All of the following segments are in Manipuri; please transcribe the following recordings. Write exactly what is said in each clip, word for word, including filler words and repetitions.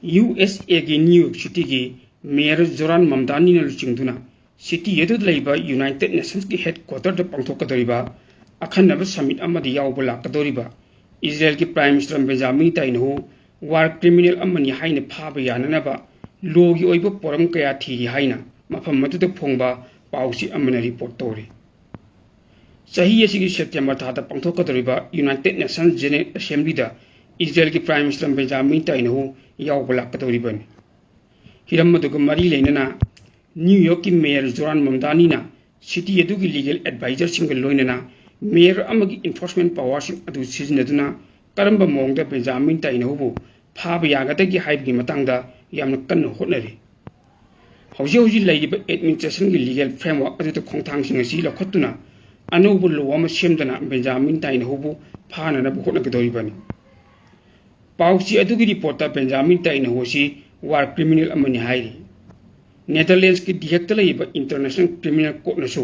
ꯌꯨ ꯑꯦꯁ ꯑꯦꯒꯤ ꯅ꯭ꯌꯨ ꯌꯣꯔꯛ ꯁꯤꯇꯤꯒꯤ ꯃꯦꯌꯔ ꯖꯣꯔꯥꯟ ꯃꯝꯗꯥꯅꯤꯅ ꯂꯨꯆꯤꯡꯗꯨꯅ ꯁꯤꯇꯤ ꯑꯗꯨꯗ ꯂꯩꯕ ꯌꯨꯅꯥꯏꯇꯦꯗ ꯅꯦꯁꯟꯁꯀꯤ ꯍꯦꯗꯀ꯭ꯋꯥꯇꯔꯗ ꯄꯥꯡꯊꯣꯛꯀꯗꯧꯔꯤꯕ ꯑꯈꯟꯅꯕ ꯁꯃꯤꯠ ꯑꯃꯗ ꯌꯥꯎꯕ ꯂꯥꯛꯀꯗꯧꯔꯤꯕ ꯏꯖꯔꯦꯜꯒꯤ prime minister Benjamin ꯅꯦꯇꯥꯟꯌꯥꯍꯨ war criminal ꯑꯃꯅꯤ ꯍꯥꯏꯅ ꯐꯥꯕ ꯌꯥꯅꯅꯕ ꯂꯣꯒꯤ ꯑꯣꯏꯕ ꯄꯣꯔꯝ ꯀꯌꯥ ꯊꯤꯔꯤ ꯍꯥꯏꯅ ꯃꯐꯝ ꯑꯗꯨꯗ ꯐꯣꯡꯕ ꯄꯥꯎꯆꯦ ꯑꯃꯅ ꯔꯤꯄꯣꯔꯠ ꯇꯧꯔꯤ꯫ ꯆꯍꯤ ꯑꯁꯤꯒꯤ ꯁꯦꯞꯇꯦꯝꯕꯔ ꯊꯥꯗ ꯄꯥꯡꯊꯣꯛꯀꯗꯧꯔꯤꯕ ꯌꯨꯅꯥꯏꯇꯦꯗ ꯅꯦꯁꯟꯁ ꯖꯦꯅꯦꯔꯦꯜ ꯑꯦꯁꯦꯝꯕ꯭ꯂꯤꯗ ꯏꯖꯔꯦꯜꯒꯤ ꯄ꯭ꯔꯥꯏꯝ ꯃꯤꯅꯤꯁꯇꯔ ꯕꯦꯟꯖꯥꯃꯤꯟ ꯅꯦꯇꯥꯟꯌꯥꯍꯨ ꯌꯥꯎꯕ ꯂꯥꯛꯀꯗꯧꯔꯤꯕꯅꯤ꯫ ꯍꯤꯔꯝ ꯑꯗꯨꯒ ꯃꯔꯤ ꯂꯩꯅꯅ ꯅ꯭ꯌꯨ ꯌꯣꯔꯛꯀꯤ ꯃꯦꯌꯔ ꯖꯣꯔꯥꯟ ꯃꯝꯗꯥꯅꯤꯅ ꯁꯤꯇꯤ ꯑꯗꯨꯒꯤ ꯂꯤꯒꯦꯜ ꯑꯦꯗꯚꯥꯏꯖꯔꯁꯤꯡꯒ ꯂꯣꯏꯅꯅ ꯃꯦꯌꯔ ꯑꯃꯒꯤ ꯏꯟꯐꯣꯔꯁꯃꯦꯟ ꯄꯥꯋꯔꯁꯤꯡ ꯑꯗꯨ ꯁꯤꯖꯤꯟꯅꯗꯨꯅ ꯀꯔꯝꯕ ꯃꯑꯣꯡꯗ ꯕꯦꯟꯖꯥꯃꯤꯟ ꯅꯦꯇꯥꯟꯌꯥꯍꯨꯕꯨ ꯐꯥꯕ ꯌꯥꯒꯗꯒꯦ ꯍꯥꯏꯕꯒꯤ ꯃꯇꯥꯡꯗ ꯌꯥꯝꯅ ꯀꯟꯅ ꯍꯣꯠꯅꯔꯤ꯫ ꯍꯧꯖꯤꯛ ꯍꯧꯖꯤꯛ ꯂꯩꯔꯤꯕ ꯑꯦꯗꯃꯤꯅꯤꯁꯇ꯭ꯔꯦꯁꯟꯒꯤ ꯂꯤꯒꯦꯜ ꯐ꯭ꯔꯦꯝꯋꯥꯔꯛ ꯑꯗꯨꯗ ꯈꯣꯡꯊꯥꯡꯁꯤꯡ ꯑꯁꯤ ꯂꯧꯈꯠꯇꯨꯅ ꯑꯅꯧꯕ ꯂꯣ ꯑꯃ ꯁꯦꯝꯗꯅ ꯕꯦꯟꯖꯥꯃꯤꯟ ꯅꯦꯇꯥꯟꯌꯥꯍꯨꯕꯨ ꯐꯥꯅꯅꯕ ꯍꯣꯠꯅꯒꯗꯧꯔꯤꯕꯅꯤ꯫ ꯄꯥꯎꯆꯦ ꯑꯗꯨꯒꯤ ꯔꯤꯄꯣꯔꯠꯇ ꯕꯦꯟꯖꯥꯃꯤꯟ ꯅꯦꯇꯥꯟꯌꯥꯍꯨ ꯑꯁꯤ ꯋꯥꯔ ꯀ꯭ꯔꯤꯃꯤꯅꯦꯜ ꯑꯃꯅꯤ ꯍꯥꯏꯔꯤ꯫ ꯅꯦꯗꯔꯂꯦꯟꯁꯀꯤ ꯗꯤꯍꯦꯛꯇ ꯂꯩꯔꯤꯕ ꯏꯟꯇꯔꯅꯦꯁꯅꯦꯜ ꯀ꯭ꯔꯤꯃꯤꯅꯦꯜ ꯀꯣꯔꯠꯅꯁꯨ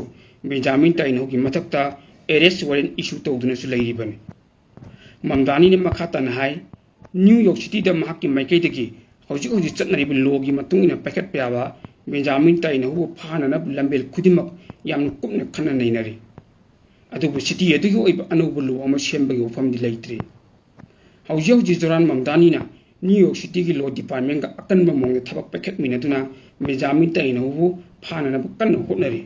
ꯕꯦꯟꯖꯥꯃꯤꯟ ꯅꯦꯇꯥꯟꯌꯥꯍꯨꯒꯤ ꯃꯊꯛꯇ ꯑꯦꯔꯦꯁ ꯋꯥꯔꯦꯟ ꯏꯁꯨ ꯇꯧꯗꯨꯅꯁꯨ ꯂꯩꯔꯤꯕꯅꯤ꯫ ꯃꯝꯗꯥꯅꯤꯅ ꯃꯈꯥ ꯇꯥꯅ ꯍꯥꯏ, ꯅ꯭ꯌꯨ ꯌꯣꯔꯛ ꯁꯤꯇꯤꯗ ꯃꯍꯥꯛꯀꯤ ꯃꯥꯏꯀꯩꯗꯒꯤ ꯍꯧꯖꯤꯛ ꯍꯧꯖꯤꯛ ꯆꯠꯅꯔꯤꯕ ꯂꯣꯒꯤ ꯃꯇꯨꯡ ꯏꯟꯅ ꯄꯥꯏꯈꯠꯄ ꯌꯥꯕ ꯕꯦꯟꯖꯥꯃꯤꯟ ꯅꯦꯇꯥꯟꯌꯥꯍꯨꯕꯨ ꯐꯥꯅꯅꯕ ꯂꯝꯕꯦꯜ ꯈꯨꯗꯤꯡꯃꯛ ꯌꯥꯝꯅ ꯀꯨꯞꯅ ꯈꯟꯅ ꯅꯩꯅꯔꯤ꯫ ꯑꯗꯨꯕꯨ ꯁꯤꯇꯤ ꯑꯗꯨꯒꯤ ꯑꯣꯏꯕ ꯑꯅꯧꯕ ꯂꯣ ꯑꯃ ꯁꯦꯝꯕꯒꯤ ꯋꯥꯐꯝꯗꯤ ꯂꯩꯇ꯭ꯔꯤ꯫ ꯍꯧꯖꯤꯛ ꯍꯧꯖꯤꯛ ꯖꯣꯔꯥꯟ ꯃꯝꯗꯥꯅꯤꯅ ꯅ꯭ꯌꯨ ꯌꯣꯔꯛ ꯁꯤꯇꯤꯒꯤ ꯂꯣ ꯗꯤꯄꯥꯔꯠꯃꯦꯟꯒ ꯑꯀꯟꯕ ꯃꯑꯣꯡꯗ ꯊꯕꯛ ꯄꯥꯏꯈꯠꯃꯤꯟꯅꯗꯨꯅ ꯕꯦꯟꯖꯥꯃꯤꯟ ꯅꯦꯇꯥꯟꯌꯥꯍꯨꯕꯨ ꯐꯥꯅꯅꯕ ꯀꯟꯅ ꯍꯣꯠꯅꯔꯤ꯫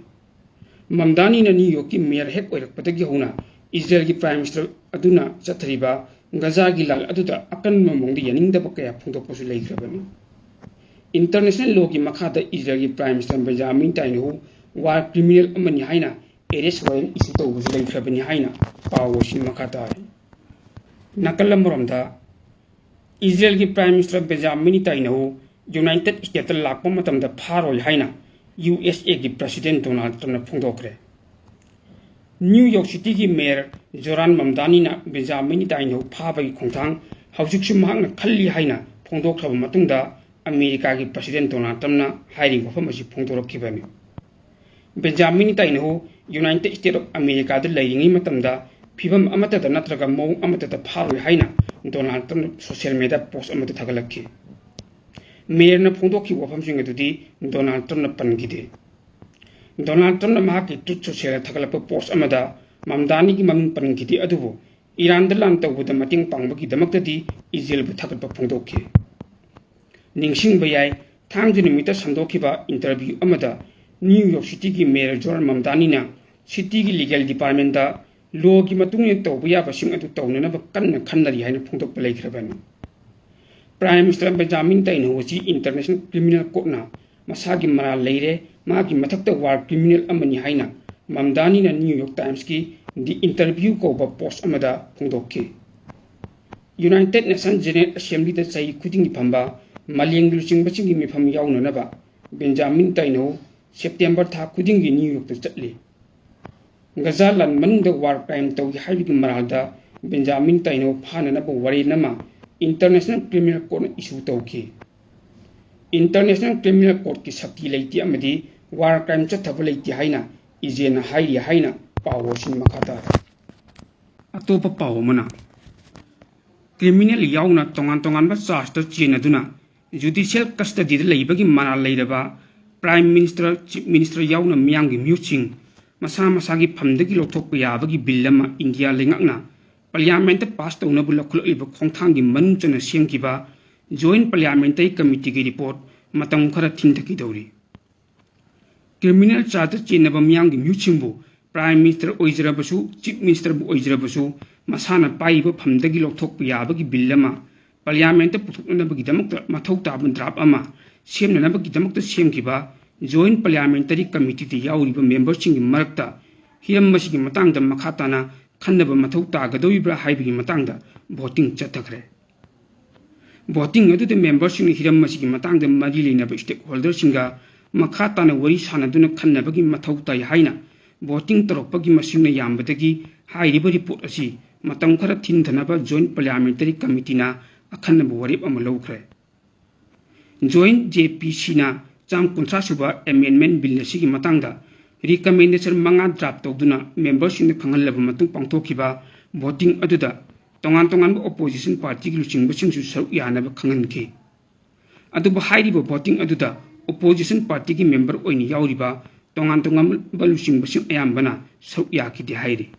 ꯃꯝꯗꯥꯅꯤꯅ ꯅ꯭ꯌꯨ ꯌꯣꯔꯛꯀꯤ ꯃꯦꯌꯔ ꯍꯦꯛ ꯑꯣꯏꯔꯛꯄꯗꯒꯤ ꯍꯧꯅ ꯏꯖꯔꯦꯜꯒꯤ ꯄ꯭ꯔꯥꯏꯝ ꯃꯤꯅꯤꯁꯇꯔ ꯑꯗꯨꯅ ꯆꯠꯊꯔꯤꯕ ꯒꯖꯥꯒꯤ ꯂꯥꯟ ꯑꯗꯨꯗ ꯑꯀꯟꯕ ꯃꯑꯣꯡꯗ ꯌꯥꯅꯤꯡꯗꯕ ꯀꯌꯥ ꯐꯣꯡꯗꯣꯛꯄꯁꯨ ꯂꯩꯈ꯭ꯔꯕꯅꯤ꯫ ꯏꯟꯇꯔꯅꯦꯁꯅꯦꯜ ꯂꯣꯒꯤ ꯃꯈꯥꯗ ꯏꯖꯔꯦꯜꯒꯤ prime minister Benjamin ꯅꯦꯇꯥꯟꯌꯥꯍꯨ war criminal ꯑꯃꯅꯤ ꯍꯥꯏꯅ ꯑꯦꯔꯦꯁ ꯋꯥꯔꯦꯟ ꯏꯁꯨ ꯇꯧꯕꯁꯨ ꯂꯩꯈ꯭ꯔꯕꯅꯤ ꯍꯥꯏꯅ ꯄꯥꯎ ꯑꯁꯤꯅ ꯃꯈꯥ ꯇꯥꯔꯤ꯫ ꯅꯥꯀꯜ ꯑꯃꯔꯣꯝꯗ, ꯏꯖꯔꯦꯜꯒꯤ prime minister Benjamin Netanyahu united ꯁ꯭ꯇꯦꯠꯇ ꯂꯥꯛꯄ ꯃꯇꯝꯗ ꯐꯥꯔꯣꯏ ꯍꯥꯏꯅ ꯌꯨ ꯑꯦꯁ ꯑꯦꯒꯤ ꯄ꯭ꯔꯁꯤꯗꯦꯟꯠ ꯗꯣꯅꯥꯜꯗ ꯇ꯭ꯔꯝꯞꯅ ꯐꯣꯡꯗꯣꯛꯈ꯭ꯔꯦ꯫ ꯅ꯭ꯌꯨ ꯌꯣꯔꯛ ꯁꯤꯇꯤꯒꯤ ꯃꯦꯌꯔ ꯖꯣꯔꯥꯟ ꯃꯝꯗꯥꯅꯤꯅ ꯕꯦꯟꯖꯥꯃꯤꯟ ꯅꯦꯇꯥꯟꯌꯥꯍꯨ ꯐꯥꯕꯒꯤ ꯈꯣꯡꯊꯥꯡ ꯍꯧꯖꯤꯛꯁꯨ ꯃꯍꯥꯛꯅ ꯈꯜꯂꯤ ꯍꯥꯏꯅ ꯐꯣꯡꯗꯣꯛꯈ꯭ꯔꯕ ꯃꯇꯨꯡꯗ ꯑꯃꯦꯔꯤꯀꯥꯒꯤ ꯄ꯭ꯔꯁꯤꯗꯦꯟꯠ ꯗꯣꯅꯥꯜꯗ ꯇ꯭ꯔꯝꯞꯅ ꯍꯥꯏꯔꯤꯕ ꯋꯥꯐꯝ ꯑꯁꯤ ꯐꯣꯡꯗꯣꯔꯛꯈꯤꯕꯅꯤ꯫ Benjamin Netanyahu United state of ꯑꯃꯦꯔꯤꯀꯥꯗ ꯂꯩꯔꯤꯉꯩ ꯃꯇꯝꯗ ꯐꯤꯕꯝ ꯑꯃꯠꯇꯗ ꯅꯠꯇ꯭ꯔꯒ ꯃꯑꯣꯡ ꯑꯃꯠꯇꯗ ꯐꯥꯔꯣꯏ ꯍꯥꯏꯅ ꯗꯣꯅꯥꯜꯗ ꯇ꯭ꯔꯝꯞꯅ ꯁꯣꯁꯤꯌꯦꯜ ꯃꯤꯗꯤꯌꯥ ꯄꯣꯁ ꯑꯃꯗ ꯊꯥꯒꯠꯂꯛꯈꯤ꯫ ꯃꯦꯌꯔꯅ ꯐꯣꯡꯗꯣꯛꯈꯤꯕ ꯋꯥꯐꯝꯁꯤꯡ ꯑꯗꯨꯗꯤ ꯗꯣꯅꯥꯜꯗ ꯇ꯭ꯔꯝꯞꯅ ꯄꯟꯈꯤꯗꯦ꯫ ꯗꯣꯅꯥꯜꯗ ꯇ꯭ꯔꯝꯞꯅ ꯃꯍꯥꯛꯀꯤ ꯇ꯭ꯔꯨꯠ ꯁꯣꯁꯤꯌꯦꯜꯗ ꯊꯥꯒꯠꯂꯛꯄ ꯄꯣꯁ ꯑꯃꯗ ꯃꯝꯗꯥꯅꯤꯒꯤ ꯃꯃꯤꯡ ꯄꯟꯈꯤꯗꯦ, ꯑꯗꯨꯕꯨ ꯏꯔꯥꯟꯗ ꯂꯥꯟ ꯇꯧꯕꯗ ꯃꯇꯦꯡ ꯄꯥꯡꯕꯒꯤꯗꯃꯛꯇꯗꯤ ꯏꯖꯔꯦꯜꯕꯨ ꯊꯥꯒꯠꯄ ꯐꯣꯡꯗꯣꯛꯈꯤ꯫ ꯅꯤꯡꯁꯤꯡꯕ ꯌꯥꯏ, ꯊꯥꯡꯖ ꯅꯨꯃꯤꯠꯇ ꯁꯟꯗꯣꯛꯈꯤꯕ ꯏꯟꯇꯔꯚ꯭ꯌꯨ ꯑꯃꯗ ꯅ꯭ꯌꯨ ꯌꯣꯔꯛ ꯁꯤꯇꯤꯒꯤ ꯃꯦꯌꯔ ꯖꯣꯔꯖ ꯃꯝꯗꯥꯅꯤꯅ ꯁꯤꯇꯤꯒꯤ ꯂꯤꯒꯦꯜ ꯗꯤꯄꯥꯔꯠꯃꯦꯟꯗ ꯂꯣꯒꯤ ꯃꯇꯨꯡ ꯏꯟꯅ ꯇꯧꯕ ꯌꯥꯕꯁꯤꯡ ꯑꯗꯨ ꯇꯧꯅꯅꯕ ꯀꯟꯅ ꯈꯟꯅꯔꯤ ꯍꯥꯏꯅ ꯐꯣꯡꯗꯣꯛꯄ ꯂꯩꯈ꯭ꯔꯕꯅꯤ꯫ ꯄ꯭ꯔꯥꯏꯝ ꯃꯤꯅꯤꯁꯇꯔ ꯕꯦꯟꯖꯥꯃꯤꯟ ꯇꯩꯅꯧ ꯑꯁꯤ ꯏꯟꯇꯔꯅꯦꯁꯅꯦꯜ ꯀ꯭ꯔꯤꯃꯤꯅꯦꯜ ꯀꯣꯔꯠꯅ ꯃꯁꯥꯒꯤ ꯃꯔꯥꯜ ꯂꯩꯔꯦ, ꯃꯥꯒꯤ ꯃꯊꯛꯇ ꯋꯥꯔ ꯀ꯭ꯔꯤꯃꯤꯅꯦꯜ ꯑꯃꯅꯤ ꯍꯥꯏꯅ ꯃꯝꯗꯥꯅꯤꯅ ꯅ꯭ꯌꯨ ꯌꯣꯔꯛ ꯇꯥꯏꯝꯁꯀꯤ ꯗꯤ ꯏꯟꯇꯔꯚ꯭ꯌꯨ ꯀꯧꯕ ꯄꯣꯁ ꯑꯃꯗ ꯐꯣꯡꯗꯣꯛꯈꯤ꯫ ꯌꯨꯅꯥꯏꯇꯦꯗ ꯅꯦꯁꯟ ꯖꯦꯅꯦꯔꯦꯜ ꯑꯦꯁꯦꯝꯕ꯭ꯂꯤꯗ ꯆꯍꯤ ꯈꯨꯗꯤꯡꯒꯤ ꯐꯝꯕ ꯃꯥꯂꯦꯝꯒꯤ ꯂꯨꯆꯤꯡꯕꯁꯤꯡꯒꯤ ꯃꯤꯐꯝ ꯌꯥꯎꯅꯅꯕ ꯕꯦꯟꯖꯥꯃꯤꯟ ꯇꯩꯅꯧ ꯁꯦꯞꯇꯦꯝꯕꯔ ꯊꯥ ꯈꯨꯗꯤꯡꯒꯤ ꯅ꯭ꯌꯨ ꯌꯣꯔꯛꯇ ꯆꯠꯂꯤ꯫ ꯒꯖꯥ ꯂꯥꯟ ꯃꯅꯨꯡꯗ ꯋꯥꯔ ꯀ꯭ꯔꯥꯏꯝ ꯇꯧꯏ ꯍꯥꯏꯕꯒꯤ ꯃꯔꯥꯜꯗ ꯕꯦꯟꯖꯥꯃꯤꯟ ꯇꯩꯅꯧ ꯐꯥꯅꯅꯕ ꯋꯥꯔꯦꯟ ꯑꯃ ꯏꯟꯇꯔꯅꯦꯁꯅꯦꯜ ꯀ꯭ꯔꯤꯃꯤꯅꯦꯜ ꯀꯣꯔꯠꯅ ꯏꯁꯨ ꯇꯧꯈꯤ꯫ ꯏꯟꯇꯔꯅꯦꯁꯅꯦꯜ ꯀ꯭ꯔꯤꯃꯤꯅꯦꯜ ꯀꯣꯔꯠꯀꯤ ꯁꯛꯇꯤ ꯂꯩꯇꯦ ꯑꯃꯗꯤ ꯋꯥꯔ ꯀ꯭ꯔꯥꯏꯝ ꯆꯠꯊꯕ ꯂꯩꯇꯦ ꯍꯥꯏꯅ ꯏꯖꯦꯅ ꯍꯥꯏꯔꯤ ꯍꯥꯏꯅ ꯄꯥꯎ ꯑꯁꯤꯅ ꯃꯈꯥ ꯇꯥꯔꯤ꯫ ꯑꯇꯣꯞꯄ ꯄꯥꯎ ꯑꯃꯅ, ꯀ꯭ꯔꯤꯃꯤꯅꯦꯜ ꯌꯥꯎꯅ ꯇꯣꯉꯥꯟ ꯇꯣꯉꯥꯟꯕ ꯆꯥꯔꯖꯇ ꯆꯦꯟꯅꯗꯨꯅ ꯖꯨꯗꯤꯁꯤꯌꯦꯜ ꯀꯁꯇꯗꯤꯗ ꯂꯩꯕꯒꯤ ꯃꯔꯥꯜ ꯂꯩꯔꯕ ꯄ꯭ꯔꯥꯏꯝ ꯃꯤꯅꯤꯁꯇꯔ, ꯆꯤꯐ ꯃꯤꯅꯤꯁꯇꯔ ꯌꯥꯎꯅ ꯃꯤꯌꯥꯝꯒꯤ ꯃꯤꯍꯨꯠꯁꯤꯡ ꯃꯁꯥ ꯃꯁꯥꯒꯤ ꯐꯝꯗꯒꯤ ꯂꯧꯊꯣꯛꯄ ꯌꯥꯕꯒꯤ ꯕꯤꯜ ꯑꯃ ꯏꯟꯗꯤꯌꯥ ꯂꯩꯉꯥꯛꯅ ꯄꯥꯔꯂꯤꯌꯥꯃꯦꯟꯠꯇ ꯄꯥꯁ ꯇꯧꯅꯕ ꯂꯧꯈꯠꯂꯛꯂꯤꯕ ꯈꯣꯡꯊꯥꯡꯒꯤ ꯃꯅꯨꯡ ꯆꯟꯅ ꯁꯦꯝꯈꯤꯕ ꯖꯣꯏꯟꯠ ꯄꯥꯔꯂꯤꯌꯥꯃꯦꯟꯇꯔꯤ ꯀꯃꯤꯇꯤꯒꯤ ꯔꯤꯄꯣꯔꯠ ꯃꯇꯝ ꯈꯔ ꯊꯤꯡꯊꯈꯤꯗꯧꯔꯤ꯫ ꯀ꯭ꯔꯤꯃꯤꯅꯦꯜ ꯆꯥꯔꯖꯇ ꯆꯦꯟꯅꯕ ꯃꯤꯌꯥꯝꯒꯤ ꯃꯤꯍꯨꯠꯁꯤꯡꯕꯨ ꯄ꯭ꯔꯥꯏꯝ ꯃꯤꯅꯤꯁꯇꯔ ꯑꯣꯏꯖꯔꯕꯁꯨ, ꯆꯤꯐ ꯃꯤꯅꯤꯁꯇꯔꯕꯨ ꯑꯣꯏꯖꯔꯕꯁꯨ, ꯃꯁꯥꯅ ꯄꯥꯏꯔꯤꯕ ꯐꯝꯗꯒꯤ ꯂꯧꯊꯣꯛꯄ ꯌꯥꯕꯒꯤ ꯕꯤꯜ ꯑꯃ ꯄꯥꯔꯂꯤꯌꯥꯃꯦꯟꯠꯇ ꯄꯨꯊꯣꯛꯅꯅꯕꯒꯤꯗꯃꯛꯇ ꯃꯊꯧ ꯇꯥꯕ ꯗ꯭ꯔꯥꯐ ꯑꯃ ꯁꯦꯝꯅꯅꯕꯒꯤꯗꯃꯛꯇ ꯁꯦꯝꯈꯤꯕ ꯖꯣꯏꯟꯠ ꯄꯥꯔꯂꯤꯌꯥꯃꯦꯟꯇꯔꯤ ꯀꯃꯤꯇꯤꯗ ꯌꯥꯎꯔꯤꯕ ꯃꯦꯝꯕꯔꯁꯤꯡꯒꯤ ꯃꯔꯛꯇ ꯍꯤꯔꯝ ꯑꯁꯤꯒꯤ ꯃꯇꯥꯡꯗ ꯃꯈꯥ ꯇꯥꯅ ꯈꯟꯅꯕ ꯃꯊꯧ ꯇꯥꯒꯗꯧꯔꯤꯕ꯭ꯔꯥ ꯍꯥꯏꯕꯒꯤ ꯃꯇꯥꯡꯗ ꯚꯣꯇꯤꯡ ꯆꯠꯊꯈ꯭ꯔꯦ꯫ ꯚꯣꯇꯤꯡ ꯑꯗꯨꯗ ꯃꯦꯝꯕꯔꯁꯤꯡꯅ ꯍꯤꯔꯝ ꯑꯁꯤꯒꯤ ꯃꯇꯥꯡꯗ ꯃꯔꯤ ꯂꯩꯅꯕ ꯁ꯭ꯇꯦꯛꯍꯣꯜꯗꯔꯁꯤꯡꯒ ꯃꯈꯥ ꯇꯥꯅ ꯋꯥꯔꯤ ꯁꯥꯅꯗꯨꯅ ꯈꯟꯅꯕꯒꯤ ꯃꯊꯧ ꯇꯥꯏ ꯍꯥꯏꯅ ꯚꯣꯇꯤꯡ ꯇꯧꯔꯛꯄꯒꯤ ꯃꯁꯤꯡꯅ ꯌꯥꯝꯕꯗꯒꯤ ꯍꯥꯏꯔꯤꯕ ꯔꯤꯄꯣꯔꯠ ꯑꯁꯤ ꯃꯇꯝ ꯈꯔ ꯊꯤꯟꯊꯅꯕ ꯖꯣꯏꯟꯠ ꯄꯥꯔꯂꯤꯌꯥꯃꯦꯟꯇꯔꯤ ꯀꯃꯤꯇꯤꯅ ꯑꯈꯟꯅꯕ ꯋꯥꯔꯦꯞ ꯑꯃ ꯂꯧꯈ꯭ꯔꯦ꯫ ꯖꯣꯏꯟꯠ ꯖꯦ ꯄꯤ ꯁꯤꯅ ꯆꯥꯝ ꯀꯨꯟꯊ꯭ꯔꯥ ꯁꯨꯕ ꯑꯦꯃꯦꯟꯗꯃꯦꯟꯠ ꯕꯤꯜ ꯑꯁꯤꯒꯤ ꯃꯇꯥꯡꯗ ꯔꯤꯀꯃꯦꯟꯗꯦꯁꯟ ꯃꯉꯥ ꯗ꯭ꯔꯥꯐ ꯇꯧꯗꯨꯅ ꯃꯦꯝꯕꯔꯁꯤꯡꯗ ꯈꯪꯍꯜꯂꯕ ꯃꯇꯨꯡ ꯄꯥꯡꯊꯣꯛꯈꯤꯕ ꯚꯣꯇꯤꯡ ꯑꯗꯨꯗ ꯇꯣꯉꯥꯟ ꯇꯣꯉꯥꯟꯕ ꯑꯣꯄꯣꯖꯤꯁꯟ ꯄꯥꯔꯇꯤꯒꯤ ꯂꯨꯆꯤꯡꯕꯁꯤꯡꯁꯨ ꯁꯔꯨꯛ ꯌꯥꯅꯕ ꯈꯪꯍꯟꯈꯤ꯫ ꯑꯗꯨꯕꯨ ꯍꯥꯏꯔꯤꯕ voting ꯑꯗꯨꯗ opposition partyꯒꯤ member ꯑꯣꯏꯅ ꯌꯥꯎꯔꯤꯕ ꯇꯣꯉꯥꯟ ꯇꯣꯉꯥꯟꯕ ꯂꯨꯆꯤꯡꯕꯁꯤꯡ ꯑꯌꯥꯝꯕꯅ ꯁꯔꯨꯛ ꯌꯥꯈꯤꯗꯦ ꯍꯥꯏꯔꯤ꯫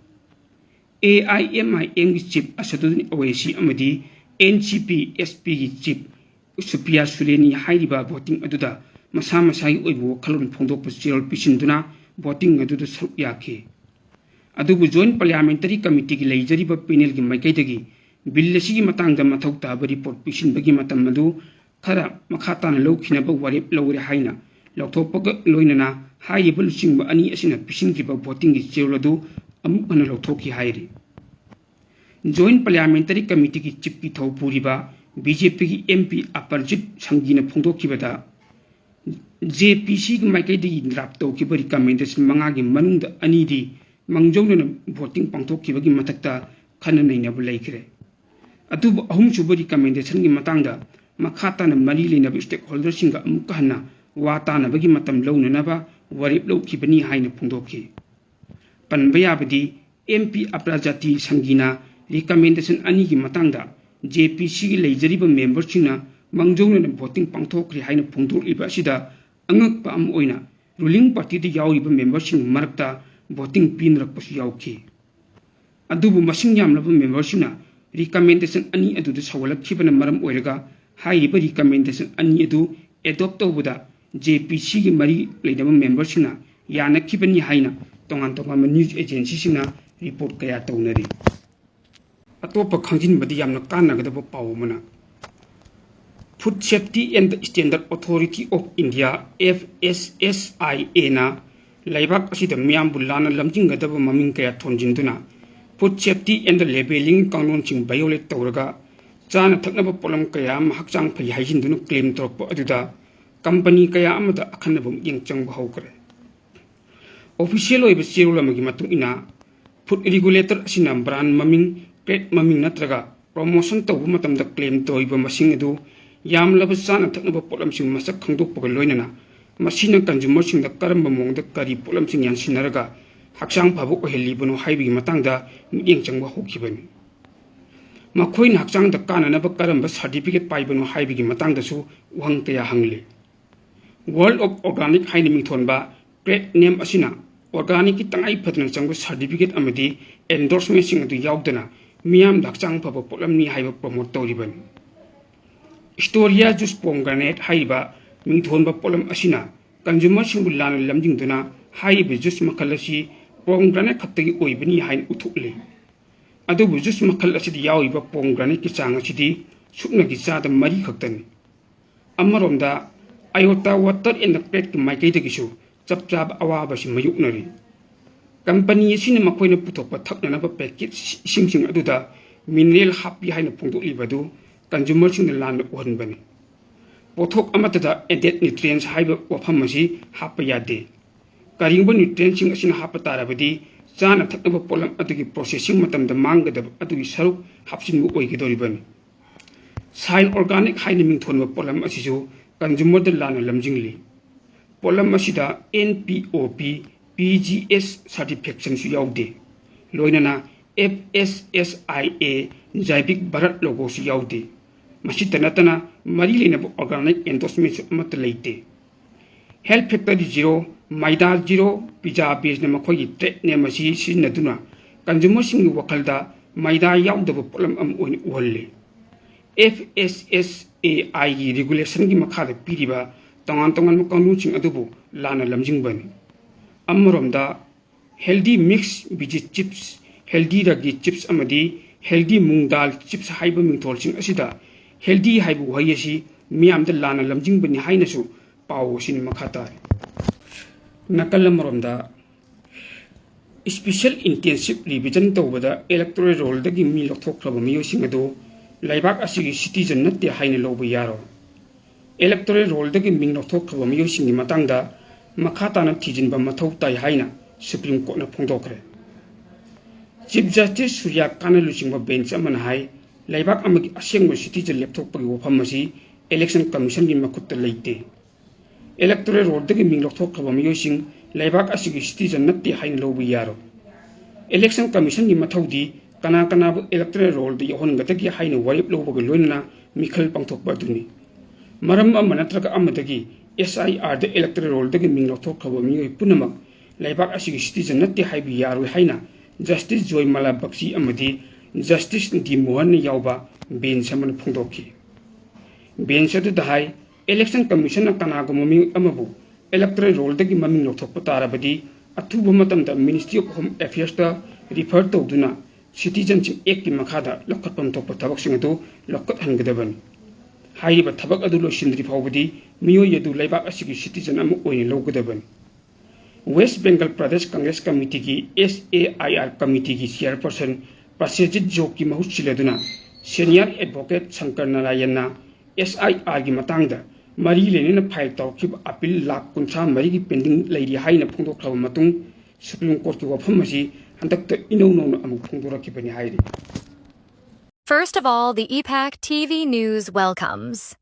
AIMIMꯒꯤ chief ꯑꯁꯗꯨꯗꯤꯟ ꯑꯣꯋꯩꯁꯤ ꯑꯃꯗꯤ NCP SPꯒꯤ chief ꯁꯨꯄ꯭ꯔꯤꯌꯥ ꯁꯨꯂꯦꯅꯤ ꯍꯥꯏꯔꯤꯕ voting ꯑꯗꯨꯗ ꯃꯁꯥ ꯃꯁꯥꯒꯤ ꯑꯣꯏꯕ ꯋꯥꯈꯜꯂꯣꯟ ꯐꯣꯡꯗꯣꯛꯄ ꯆꯦꯔꯣꯜ ꯄꯤꯁꯤꯟꯗꯨꯅ voting ꯑꯗꯨꯗ ꯁꯔꯨꯛ ꯌꯥꯈꯤ꯫ ꯑꯗꯨꯕꯨ Joint Parliamentary Committeeꯒꯤ ꯂꯩꯖꯔꯤꯕ panelꯒꯤ ꯃꯥꯏꯀꯩꯗꯒꯤ bill ꯑꯁꯤꯒꯤ ꯃꯇꯥꯡꯗ ꯃꯊꯧ ꯇꯥꯕ report ꯄꯤꯁꯤꯟꯕꯒꯤ ꯃꯇꯝ ꯑꯗꯨ ꯈꯔ ꯃꯈꯥ ꯇꯥꯅ ꯂꯧꯈꯤꯅꯕ ꯋꯥꯔꯦꯞ ꯂꯧꯔꯦ ꯍꯥꯏꯅ ꯂꯧꯊꯣꯛꯄꯒ ꯂꯣꯏꯅꯅ ꯍꯥꯏꯔꯤꯕ ꯂꯨꯆꯤꯡꯕ ꯑꯅꯤ ꯑꯁꯤꯅ ꯄꯤꯁꯤꯟꯈꯤꯕ votingꯒꯤ ꯆꯦꯔꯣꯜ ꯑꯗꯨ ꯑꯃꯨꯛ ꯍꯟꯅ ꯂꯧꯊꯣꯛꯈꯤ ꯍꯥꯏꯔꯤ꯫ Joint Parliamentary Committeeꯒꯤ chiefꯀꯤ ꯊꯧ ꯄꯨꯔꯤꯕ BJPꯒꯤ MP ꯑꯄꯔꯖꯤꯠ ꯁꯪꯒꯤꯅ ꯐꯣꯡꯗꯣꯛꯈꯤꯕꯗ, JPCꯒꯤ ꯃꯥꯏꯀꯩꯗꯒꯤ draft ꯇꯧꯈꯤꯕ recommendation ꯃꯉꯥꯒꯤ ꯃꯅꯨꯡꯗ ꯑꯅꯤꯗꯤ ꯃꯥꯡꯖꯧꯅꯅ voting ꯄꯥꯡꯊꯣꯛꯈꯤꯕꯒꯤ ꯃꯊꯛꯇ ꯈꯟꯅ ꯅꯩꯅꯕ ꯂꯩꯈ꯭ꯔꯦ꯫ ꯑꯗꯨꯕꯨ ꯑꯍꯨꯝꯁꯨꯕ recommendationꯒꯤ ꯃꯇꯥꯡꯗ ꯃꯈꯥ ꯇꯥꯅ ꯃꯔꯤ ꯂꯩꯅꯕ stakeholderꯁꯤꯡꯒ ꯑꯃꯨꯛꯀ ꯍꯟꯅ ꯋꯥ ꯇꯥꯅꯕꯒꯤ ꯃꯇꯝ ꯂꯧꯅꯅꯕ ꯋꯥꯔꯦꯞ ꯂꯧꯈꯤꯕꯅꯤ ꯍꯥꯏꯅ ꯐꯣꯡꯗꯣꯛꯈꯤ꯫ ꯄꯟꯕ ꯌꯥꯕꯗꯤ, MP ꯑꯄ꯭ꯔꯖꯥꯇꯤ ꯁꯪꯒꯤꯅ recommendation ꯑꯅꯤꯒꯤ ꯃꯇꯥꯡꯗ JPCꯒꯤ ꯂꯩꯖꯔꯤꯕ memberꯁꯤꯡꯅ ꯃꯥꯡꯖꯧꯅꯅ voting ꯄꯥꯡꯊꯣꯛꯈ꯭ꯔꯦ ꯍꯥꯏꯅ ꯐꯣꯡꯗꯣꯛꯂꯤꯕ ꯑꯁꯤꯗ ꯑꯉꯛꯄ ꯑꯃ ꯑꯣꯏꯅ ruling partyꯗ ꯌꯥꯎꯔꯤꯕ memberꯁꯤꯡ ꯃꯔꯛꯇ voting ꯄꯤꯅꯔꯛꯄꯁꯨ ꯌꯥꯎꯈꯤ꯫ ꯑꯗꯨꯕꯨ ꯃꯁꯤꯡ ꯌꯥꯝꯂꯕ memberꯁꯤꯡꯅ recommendation ꯑꯅꯤ ꯑꯗꯨꯗ ꯁꯧꯒꯠꯂꯛꯈꯤꯕꯅ ꯃꯔꯝ ꯑꯣꯏꯔꯒ ꯍꯥꯏꯔꯤꯕ recommendation ꯑꯅꯤ ꯑꯗꯨ adopt ꯇꯧꯕꯗ JPCꯒꯤ ꯃꯔꯤ ꯂꯩꯅꯕ memberꯁꯤꯡꯅ ꯌꯥꯅꯈꯤꯕꯅꯤ ꯍꯥꯏꯅ ꯇꯣꯉꯥꯟ ꯇꯣꯉꯥꯟꯕ news agencyꯁꯤꯡꯅ report ꯀꯌꯥ ꯇꯧꯅꯔꯤ꯫ ꯑꯇꯣꯞꯄ ꯈꯪꯖꯤꯟꯕꯗꯤ ꯌꯥꯝꯅ ꯀꯥꯟꯅꯒꯗꯕ ꯄꯥꯎ ꯑꯃꯅ, Food Safety and Standard Authority of India, FSSAIAꯅ ꯂꯩꯕꯥꯛ ꯑꯁꯤꯗ ꯃꯤꯌꯥꯝꯕꯨ ꯂꯥꯟꯅ ꯂꯝꯖꯤꯡꯒꯗꯕ ꯃꯃꯤꯡ ꯀꯌꯥ ꯊꯣꯟꯖꯤꯟꯗꯨꯅ Food Safety and Labelling ꯀꯥꯡꯂꯣꯟꯁꯤꯡ violate ꯇꯧꯔꯒ ꯆꯥꯅ ꯊꯛꯅꯕ ꯄꯣꯠꯂꯝ ꯀꯌꯥ ꯑꯃ ꯍꯛꯆꯥꯡ ꯐꯩ ꯍꯥꯏꯖꯤꯟꯗꯨꯅ claim ꯇꯧꯔꯛꯄ ꯑꯗꯨꯗ company ꯀꯌꯥ ꯑꯃꯗ ꯑꯈꯟꯅꯕ ꯃꯤꯠꯌꯦꯡ ꯆꯪꯕ ꯍꯧꯈ꯭ꯔꯦ꯫ Official ꯑꯣꯏꯕ ꯆꯦꯔꯣꯜ ꯑꯃꯒꯤ ꯃꯇꯨꯡ ꯏꯟꯅ, food regulator ꯑꯁꯤꯅ brand ꯃꯃꯤꯡ, trade ꯃꯃꯤꯡ ꯅꯠꯇ꯭ꯔꯒ promotion ꯇꯧꯕ ꯃꯇꯝꯗ claim ꯇꯧꯔꯤꯕ ꯃꯁꯤꯡ ꯑꯗꯨ ꯌꯥꯝꯂꯕ ꯆꯥꯅ ꯊꯛꯅꯕ ꯄꯣꯠꯂꯝꯁꯤꯡ ꯃꯁꯛ ꯈꯪꯗꯣꯛꯄꯒ ꯂꯣꯏꯅꯅ ꯃꯁꯤꯅ consumerꯁꯤꯡꯗ ꯀꯔꯝꯕ ꯃꯑꯣꯡꯗ ꯀꯔꯤ ꯄꯣꯠꯂꯝꯁꯤꯡ ꯌꯥꯟꯁꯤꯟꯅꯔꯒ ꯍꯛꯆꯥꯡ ꯐꯕ ꯑꯣꯏꯍꯜꯂꯤꯕꯅꯣ ꯍꯥꯏꯕꯒꯤ ꯃꯇꯥꯡꯗ ꯃꯤꯠꯌꯦꯡ ꯆꯪꯕ ꯍꯧꯈꯤꯕꯅꯤ꯫ ꯃꯈꯣꯏꯅ ꯍꯛꯆꯥꯡꯗ ꯀꯥꯟꯅꯅꯕ ꯀꯔꯝꯕ certificate ꯄꯥꯏꯕꯅꯣ ꯍꯥꯏꯕꯒꯤ ꯃꯇꯥꯡꯗꯁꯨ ꯋꯥꯍꯪ ꯀꯌꯥ ꯍꯪꯂꯤ꯫ World of Organic ꯍꯥꯏꯅ ꯃꯤꯡꯊꯣꯟꯕ trade name ꯑꯁꯤꯅ organicꯀꯤ ꯇꯉꯥꯏ ꯐꯗꯅ ꯆꯪꯕ certificate ꯑꯃꯗꯤ endorsementꯁꯤꯡ ꯑꯗꯨ ꯌꯥꯎꯗꯅ ꯃꯤꯌꯥꯝꯗ ꯍꯛꯆꯥꯡ ꯐꯕ ꯄꯣꯠꯂꯝꯅꯤ ꯍꯥꯏꯕ promote ꯇꯧꯔꯤꯕꯅꯤ꯫ Stevia juice pomegranate ꯍꯥꯏꯔꯤꯕ ꯃꯤꯡꯊꯣꯟꯕ ꯄꯣꯠꯂꯝ ꯑꯁꯤꯅ consumerꯁꯤꯡꯕꯨ ꯂꯥꯟꯅ ꯂꯝꯖꯤꯡꯗꯨꯅ ꯍꯥꯏꯔꯤꯕ juice ꯃꯈꯜ ꯑꯁꯤ pomegranate ꯈꯛꯇꯒꯤ ꯑꯣꯏꯕꯅꯤ ꯍꯥꯏꯅ ꯎꯠꯊꯣꯛꯂꯤ꯫ ꯑꯗꯨꯕꯨ juice ꯃꯈꯜ ꯑꯁꯤꯗ ꯌꯥꯎꯔꯤꯕ pomegranateꯀꯤ ꯆꯥꯡ ꯑꯁꯤꯗꯤ ꯁꯨꯞꯅꯒꯤ ꯆꯥꯗ ꯃꯔꯤ ꯈꯛꯇꯅꯤ꯫ ꯑꯃꯔꯣꯝꯗ, Iota Water and Crateꯀꯤ ꯃꯥꯏꯀꯩꯗꯒꯤꯁꯨ ꯆꯞ ꯆꯥꯕ ꯑꯋꯥꯕ ꯑꯁꯤ ꯃꯥꯌꯣꯛꯅꯔꯤ꯫ ꯀꯝꯄꯅꯤ ꯑꯁꯤꯅ ꯃꯈꯣꯏꯅ ꯄꯨꯊꯣꯛꯄ ꯊꯛꯅꯅꯕ package ꯏꯁꯤꯡꯁꯤꯡ ꯑꯗꯨꯗ mineral ꯍꯥꯞꯄꯤ ꯍꯥꯏꯅ ꯐꯣꯡꯗꯣꯛꯂꯤꯕ ꯑꯗꯨ consumerꯁꯤꯡꯅ ꯂꯥꯟꯅ ꯎꯍꯟꯕꯅꯤ꯫ ꯄꯣꯠꯊꯣꯛ ꯑꯃꯠꯇꯗ added nutrients ꯍꯥꯏꯕ ꯋꯥꯐꯝ ꯑꯁꯤ ꯍꯥꯞꯄ ꯌꯥꯗꯦ꯫ ꯀꯔꯤꯒꯨꯝꯕ nutrientꯁꯤꯡ ꯑꯁꯤꯅ ꯍꯥꯞꯄ ꯇꯥꯔꯕꯗꯤ, ꯆꯥꯅ ꯊꯛꯅꯕ ꯄꯣꯠꯂꯝ ꯑꯗꯨꯒꯤ processing ꯃꯇꯝꯗ ꯃꯥꯡꯒꯗꯕ ꯑꯗꯨꯒꯤ ꯁꯔꯨꯛ ꯍꯥꯞꯆꯤꯟꯕ ꯑꯣꯏꯒꯗꯧꯔꯤꯕꯅꯤ꯫ Shine Organic ꯍꯥꯏꯅ ꯃꯤꯡꯊꯣꯟꯕ ꯄꯣꯠꯂꯝ ꯑꯁꯤꯁꯨ consumerꯗ ꯂꯥꯟꯅ ꯂꯝꯖꯤꯡꯂꯤ꯫ ꯄꯣꯠꯂꯝ ꯑꯁꯤꯗ NPOP, PGS certificationꯁꯨ ꯌꯥꯎꯗꯦ꯫ ꯂꯣꯏꯅꯅ FSSAI Jaivic Bharat logoꯁꯨ ꯌꯥꯎꯗꯦ꯫ ꯃꯁꯤꯇ ꯅꯠꯇꯅ ꯃꯔꯤ ꯂꯩꯅꯕ organic endorsementꯁꯨ ꯑꯃꯠꯇ ꯂꯩꯇꯦ꯫ Health Factory Zero, Maida Zero, Pizza Baseꯅ ꯃꯈꯣꯏꯒꯤ trade name ꯑꯁꯤ ꯁꯤꯖꯤꯟꯅꯗꯨꯅ consumerꯁꯤꯡꯒꯤ ꯋꯥꯈꯜꯗ ꯃꯩꯗꯥ ꯌꯥꯎꯗꯕ ꯄꯣꯠꯂꯝ ꯑꯃ ꯑꯣꯏꯅ ꯎꯍꯜꯂꯤ꯫ FSSAIꯒꯤ regulationꯒꯤ ꯃꯈꯥꯗ ꯄꯤꯔꯤꯕ ꯇꯣꯉꯥꯟ ꯇꯣꯉꯥꯟꯕ ꯀꯥꯡꯂꯣꯟꯁꯤꯡ ꯑꯗꯨꯕꯨ ꯂꯥꯟꯅ ꯂꯝꯖꯤꯡꯕꯅꯤ꯫ ꯑꯃꯔꯣꯝꯗ, healthy mix veggie chips, healthy ragi chips ꯑꯃꯗꯤ healthy ꯃꯨꯡ ꯗꯥꯜ chips ꯍꯥꯏꯕ ꯃꯤꯡꯊꯣꯜꯁꯤꯡ ꯑꯁꯤꯗ healthy ꯍꯥꯏꯕ ꯋꯥꯍꯩ ꯑꯁꯤ ꯃꯤꯌꯥꯝꯗ ꯂꯥꯟꯅ ꯂꯝꯖꯤꯡꯕꯅꯤ ꯍꯥꯏꯅꯁꯨ ꯄꯥꯎ ꯑꯁꯤꯅ ꯃꯈꯥ ꯇꯥꯔꯤ꯫ ꯅꯥꯀꯜ ꯑꯃꯔꯣꯝꯗ, special intensive revision ꯇꯧꯕꯗ electoral rollꯗꯒꯤ ꯃꯤ ꯂꯧꯊꯣꯛꯈ꯭ꯔꯕ ꯃꯤꯑꯣꯏꯁꯤꯡ ꯑꯗꯨ ꯂꯩꯕꯥꯛ ꯑꯁꯤꯒꯤ citizen ꯅꯠꯇꯦ ꯍꯥꯏꯅ ꯂꯧꯕ ꯌꯥꯔꯣꯏ꯫ Electoral rollꯗꯒꯤ ꯃꯤꯡ ꯂꯧꯊꯣꯛꯈ꯭ꯔꯕ ꯃꯤꯑꯣꯏꯁꯤꯡꯒꯤ ꯃꯇꯥꯡꯗ ꯃꯈꯥ ꯇꯥꯅ ꯊꯤꯖꯤꯟꯕ ꯃꯊꯧ ꯇꯥꯏ ꯍꯥꯏꯅ Supreme Courtꯅ ꯐꯣꯡꯗꯣꯛꯈ꯭ꯔꯦ꯫ Chief Justice ꯁꯨꯔ꯭ꯌ ꯀꯥꯟꯠꯅ ꯂꯨꯆꯤꯡꯕ bench ꯑꯃꯅ ꯍꯥꯏ, ꯂꯩꯕꯥꯛ ꯑꯃꯒꯤ ꯑꯁꯦꯡꯕ citizen ꯂꯦꯞꯊꯣꯛꯄꯒꯤ ꯋꯥꯐꯝ ꯑꯁꯤ Election Commissionꯒꯤ ꯃꯈꯨꯠꯇ ꯂꯩꯇꯦ꯫ Electoral rollꯗꯒꯤ ꯃꯤꯡ ꯂꯧꯊꯣꯛꯈ꯭ꯔꯕ ꯃꯤꯑꯣꯏꯁꯤꯡ ꯂꯩꯕꯥꯛ ꯑꯁꯤꯒꯤ citizen ꯅꯠꯇꯦ ꯍꯥꯏꯅ ꯂꯧꯕ ꯌꯥꯔꯣꯏ꯫ Election Commissionꯒꯤ ꯃꯊꯧꯗꯤ ꯀꯅꯥ ꯀꯅꯥꯕꯨ electoral rollꯗ ꯌꯥꯎꯍꯟꯒꯗꯒꯦ ꯍꯥꯏꯅ ꯋꯥꯔꯦꯞ ꯂꯧꯕꯒ ꯂꯣꯏꯅꯅ ꯃꯤꯈꯜ ꯄꯥꯡꯊꯣꯛꯄ ꯑꯗꯨꯅꯤ꯫ ꯃꯔꯝ ꯑꯃ ꯅꯠꯇ꯭ꯔꯒ ꯑꯃꯗꯒꯤ SIRꯗ electoral rollꯗꯒꯤ ꯃꯤꯡ ꯂꯧꯊꯣꯛꯈ꯭ꯔꯕ ꯃꯤꯑꯣꯏ ꯄꯨꯝꯅꯃꯛ ꯂꯩꯕꯥꯛ ꯑꯁꯤꯒꯤ citizen ꯅꯠꯇꯦ ꯍꯥꯏꯕ ꯌꯥꯔꯣꯏ ꯍꯥꯏꯅ Justice Joymala Bagchi ꯑꯃꯗꯤ Justice D Mohanꯅ ꯌꯥꯎꯕ bench ꯑꯃꯅ ꯐꯣꯡꯗꯣꯛꯈꯤ꯫ Bench ꯑꯗꯨꯗ ꯍꯥꯏ, Election Commissionꯅ ꯀꯅꯥꯒꯨꯝꯕ ꯃꯤꯑꯣꯏ ꯑꯃꯕꯨ electoral rollꯗꯒꯤ ꯃꯃꯤꯡ ꯂꯧꯊꯣꯛꯄ ꯇꯥꯔꯕꯗꯤ, ꯑꯊꯨꯕ ꯃꯇꯝꯗ Ministry of Home Affairsꯇ refer ꯇꯧꯗꯨꯅ Citizenship Actꯀꯤ ꯃꯈꯥꯗ ꯂꯧꯈꯠꯐꯝ ꯊꯣꯛꯄ ꯊꯕꯛꯁꯤꯡ ꯑꯗꯨ ꯂꯧꯈꯠꯍꯟꯒꯗꯕꯅꯤ꯫ ꯍꯥꯏꯔꯤꯕ ꯊꯕꯛ ꯑꯗꯨ ꯂꯣꯏꯁꯤꯟꯗ꯭ꯔꯤ ꯐꯥꯎꯕꯗꯤ ꯃꯤꯑꯣꯏ ꯑꯗꯨ ꯂꯩꯕꯥꯛ ꯑꯁꯤꯒꯤ citizen ꯑꯃ ꯑꯣꯏꯅ ꯂꯧꯒꯗꯕꯅꯤ꯫ West Bengal Pradesh Congress Committeeꯒꯤ SAIR committeeꯒꯤ chairperson ꯄ꯭ꯔꯁꯦꯖꯤꯠ ꯖꯣꯒꯤ ꯃꯍꯨꯠ ꯁꯤꯜꯂꯗꯨꯅ senior advocate ꯁꯪꯀꯔ ꯅꯥꯔꯥꯌꯟꯅ SIRꯒꯤ ꯃꯇꯥꯡꯗ ꯃꯔꯤ ꯂꯩꯅꯅ file ꯇꯧꯔꯛꯈꯤꯕ appeal ꯂꯥꯈ ꯀꯨꯟꯊ꯭ꯔꯥ ꯃꯔꯤꯒꯤ pending ꯂꯩꯔꯤ ꯍꯥꯏꯅ ꯐꯣꯡꯗꯣꯛꯈ꯭ꯔꯕ ꯃꯇꯨꯡ, Supreme Courtꯀꯤ ꯋꯥꯐꯝ ꯑꯁꯤ ꯍꯟꯗꯛꯇ ꯏꯅꯧ ꯅꯧꯅ ꯑꯃꯨꯛ ꯐꯣꯡꯗꯣꯔꯛꯈꯤꯕꯅꯤ ꯍꯥꯏꯔꯤ꯫ First of all, the E PAC T V News welcomes.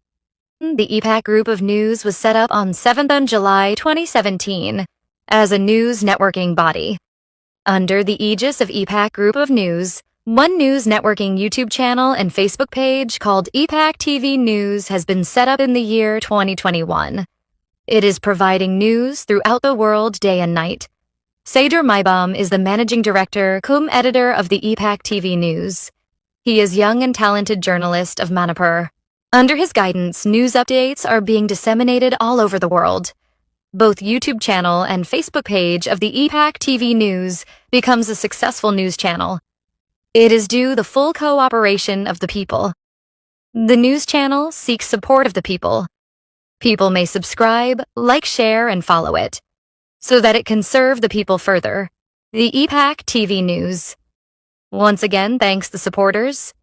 The E PAC Group of News was set up on seventh of July twenty seventeen as a news networking body. Under the aegis of E PAC Group of News, One News Networking YouTube channel and Facebook page called E PAC T V News has been set up in the year twenty twenty-one. It is providing news throughout the world day and night. Seydur Maibam is the managing director cum editor of the E PAC T V News. He is young and talented journalist of Manipur. Under his guidance, news updates are being disseminated all over the world. Both YouTube channel and Facebook page of the E PAC T V News becomes a successful news channel. It is due the full cooperation of the people. The news channel seeks support of the people. People may subscribe, like, share, and follow it so that it can serve the people further. The E PAC T V News. Once again, thanks the supporters.